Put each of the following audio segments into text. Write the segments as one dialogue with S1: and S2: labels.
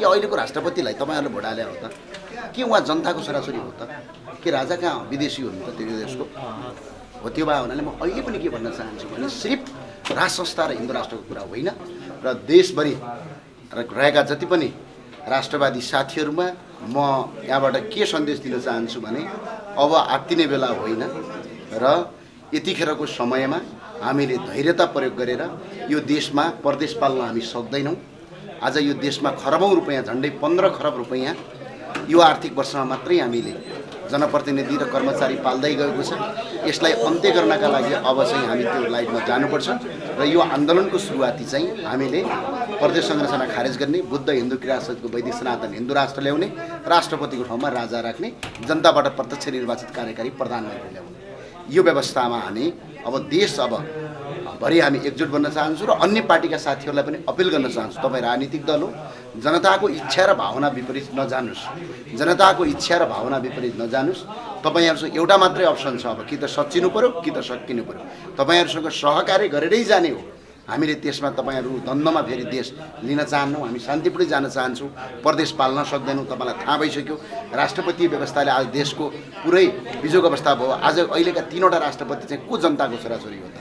S1: अहिलेको राष्ट्रपतिलाई तपाईँहरूले भोट हाले हो त? के उहाँ जनताको छोराछोरी हो त? के राजा कहाँ विदेशी हुनु त त्यो देशको? हो त्यो भए हुनाले म अहिले पनि के भन्न चाहन्छु भने सिर्फ राज संस्था र हिन्दू राष्ट्रको कुरा होइन र देशभरि रहेका जति पनि राष्ट्रवादी साथीहरूमा म यहाँबाट के सन्देश दिन चाहन्छु भने अब आत्तिने बेला होइन र यतिखेरको समयमा हामीले धैर्यता प्रयोग गरेर यो देशमा परदेश पाल्न हामी सक्दैनौँ। आज यो देशमा खरबौँ रुपैयाँ झन्डै 15 खरब रुपैयाँ यो आर्थिक वर्षमा मात्रै हामीले जनप्रतिनिधि र कर्मचारी पाल्दै गएको छ। यसलाई अन्त्य गर्नका लागि अब चाहिँ हामी त्यो लाइनमा जानुपर्छ र यो आन्दोलनको सुरुवाती चाहिँ हामीले प्रदेश संरचना खारेज गर्ने, बुद्ध हिन्दू क्रियासहितको वैदिक सनातन हिन्दू राष्ट्र ल्याउने, राष्ट्रपतिको ठाउँमा राजा राख्ने, जनताबाट प्रत्यक्ष निर्वाचित कार्यकारी प्रधानमन्त्री ल्याउने, यो व्यवस्थामा हामी अब देश भरि हामी एकजुट बन्न चाहन्छु र अन्य पार्टीका साथीहरूलाई पनि अपिल गर्न चाहन्छु, तपाईँ राजनीतिक दल हो, जनताको इच्छा र भावना विपरीत नजानुस्, जनताको इच्छा र भावना विपरीत नजानुस्। तपाईँहरूसँग एउटा मात्रै अप्सन छ, अब कि त सच्चिनु पर्यो कि त सकिनु पर्यो। तपाईँहरूसँग सहकार्य गरेरै जाने हो। हामीले त्यसमा तपाईँहरू द्वन्द्वमा फेरि देश लिन चाहन्नौँ, हामी शान्तिपूर्ण जान चाहन्छौँ, परदेश पाल्न सक्दैनौँ। तपाईँलाई थाहा भइसक्यो राष्ट्रपति व्यवस्थाले आज देशको पुरै बिजोग अवस्था भयो। आज अहिलेका 3वटा राष्ट्रपति चाहिँ को जनताको छोराछोरी हो त?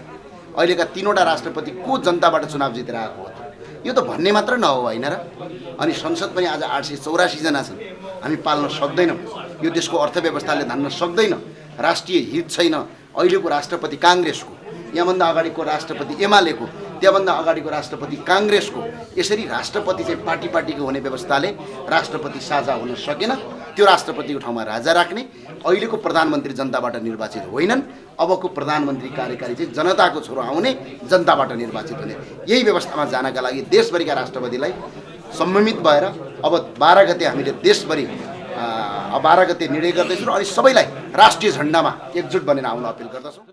S1: अहिलेका 3वटा राष्ट्रपति को जनताबाट चुनाव जितेर आएको हो त? यो त भन्ने मात्र नहो होइन र? अनि संसद पनि आज 884 जना छन्। हामी पाल्न सक्दैनौँ, यो देशको अर्थव्यवस्थाले धान्न सक्दैन, राष्ट्रिय हित छैन। अहिलेको राष्ट्रपति काङ्ग्रेसको, यहाँभन्दा अगाडिको राष्ट्रपति एमालेको, त्यहाँभन्दा अगाडिको राष्ट्रपति काङ्ग्रेसको, यसरी राष्ट्रपति चाहिँ पार्टीको हुने व्यवस्थाले राष्ट्रपति साझा हुन सकेन। त्यो राष्ट्रपतिको ठाउँमा राजा राख्ने, अहिलेको प्रधानमन्त्री जनताबाट निर्वाचित होइनन्, अबको प्रधानमन्त्री कार्यकारी चाहिँ जनताको छोरो आउने, जनताबाट निर्वाचित हुने, यही व्यवस्थामा जानका लागि देशभरिका राष्ट्रपतिलाई सम्मिलित भएर अब 12 गते हामीले देशभरि 12 गते निर्णय गर्दैछौँ। अनि सबैलाई राष्ट्रिय झन्डामा एकजुट बनेर आउन अपिल गर्दछौँ।